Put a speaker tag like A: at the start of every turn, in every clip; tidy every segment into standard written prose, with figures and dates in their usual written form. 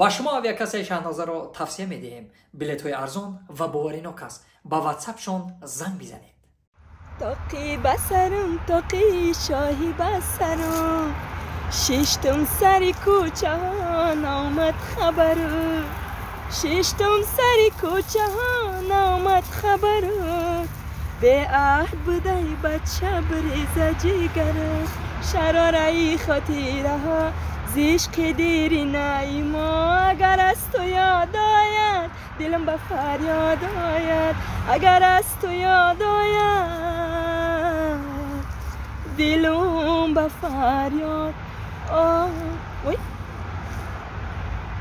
A: Ба шумо авиакассаи Шаҳнозаро тавсия медиҳем. Билетҳои арзон ва боваринок аст. Ба ватсапшон занг бизанед.
B: Тоқи басарам, тоқи шоҳи басарам, шиштум сари кӯчаҳо наомад хабару, шиштум сари кӯчаҳо наомад хабару, беаҳд будай бача биреза ҷигару, шарораи хотираҳо зишқи диринаи мо, агар аз ту ёд ояд дилам ба фарёд ояд, агар аз ту ёд ояд дилам ба фарёд ой.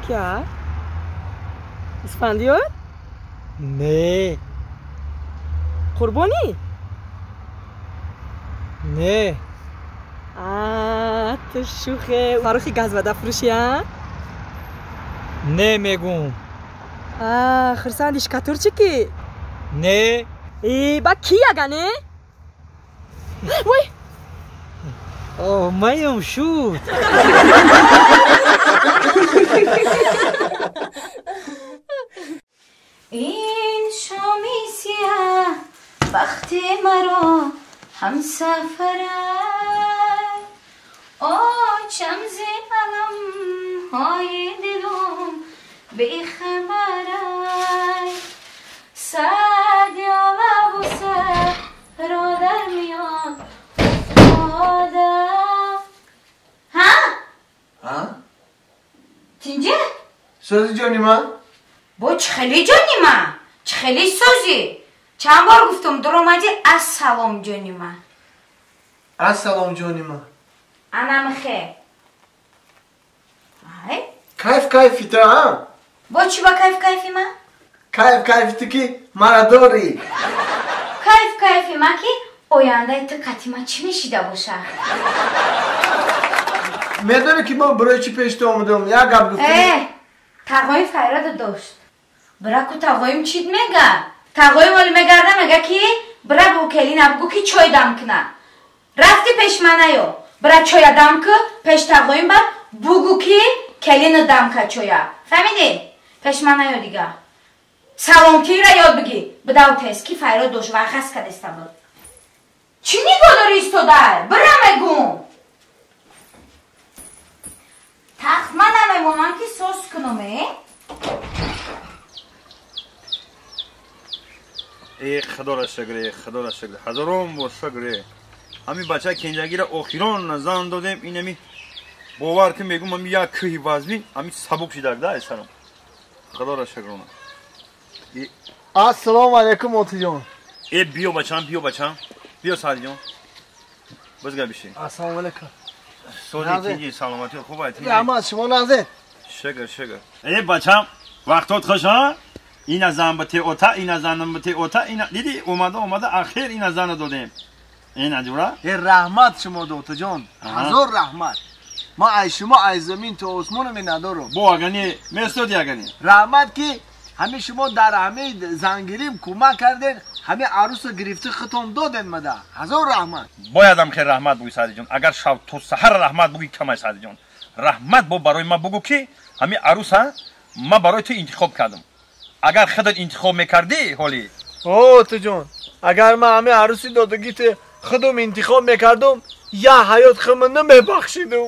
B: Кия? Исфандиёр?
C: Не.
B: Қурбонӣ?
C: Не.
B: Ту шӯхе Фаррухи газвадафурӯшӣ, а?
C: Не мегум.
B: Хурсанди шкатурчи ки?
C: Не.
B: Ба ки ягане? Ой!
C: Маям шуд.
D: Ин шоми сиёҳ бахти маро ҳамсафар, очам зи аламҳои дилум бехабарай, сад ёлаву саҳро дар миён уфтода. Ҳа?
E: Ҳа?
D: Тинҷа?
E: Сӯзи ҷони ман?
D: Бо чӣ хеле ҷони ман? Чӣ хеле сӯзӣ? Чанд бор гуфтум, дуромадӣ, ассалом ҷони ман.
E: Ассалом ҷони ман.
D: Анамхе. Ай?
E: Кайф кайфи ту, а?
D: Бо чӣ ба кайф кайфи ман?
E: Кайф кайфи ту ки мара дорӣ.
D: Кайф кайфи ман ки ояндаи ту қати ман чӣ мешида бошад?
E: Медонӣ ки ман барои чӣ пеш ту омадам? Як гап гуфтам.
D: Э, тағои файрада дошт. Бираку тағоим чит мега? Тағоим оли мегарда мега ки бира бу келина бугу ки чой дам куна. Рафти пеш манаё. Бира чоя дам ку, пеш тағоим бар бугу ки келина дам ка чоя. Фаҳмидӣ? Пеш манаё дига. Саломтира ёд бигӣ. Бидав тез ки файрод дошт ва ғас кадеста буд. Чӣ нигоҳ дорӣ истодай? Бира мегум. Тахт ман намемонам ки соз кунам, э?
F: Э, худоро шукр, худоро шукр. Ҳазорон бор шукр. Ҳамин бачаи кенҷагиро охирон зан додем, ин ҳами бовар ки мегум ҳами як кӯҳи вазмин, ҳами сабук шидак да айсарам. Худоро шукрона.
E: Ассалому алайкум, отиҷон.
F: Э, биё бачам, биё бачам. Биё Саъдиҷон. Бизга бишин.
E: Ассалому алайкум.
F: Сози тинҷи, саломатӣ хуб ай тинҷи.
E: Раҳмат, шумо нағзед?
F: Шукр, шукр. Э, бачам, вақтот хуш, ҳа? Ина зан ба теота, ина зан ба теота, ина диди омада омада ахир ина зана додем. Ин аҷура?
E: Э, раҳмат шумо дотаҷон. Ҳазор раҳмат. Ман ай шумо ай замин то осмоно менадорам.
F: Бо агани месоди агани.
E: Раҳмат ки ҳами шумо дар ҳами зангирим кӯмак карден, ҳами арӯсро гирифти худтон доден мада. Ҳазор раҳмат.
F: Боядам хел раҳмат бугӯй Саъдиҷон. Агар шав то саҳар раҳмат бугӯй камай Саъдиҷон. Раҳмат бо барои ман бугӯ ки ҳами арӯса ман барои ту интихоб кардам. Агар худат интихоб мекардӣ ҳоли.
E: О, туҷон, агар ман ҳами арӯси додагите худам интихоб мекардам, я ҳаёт худам намебахшидам.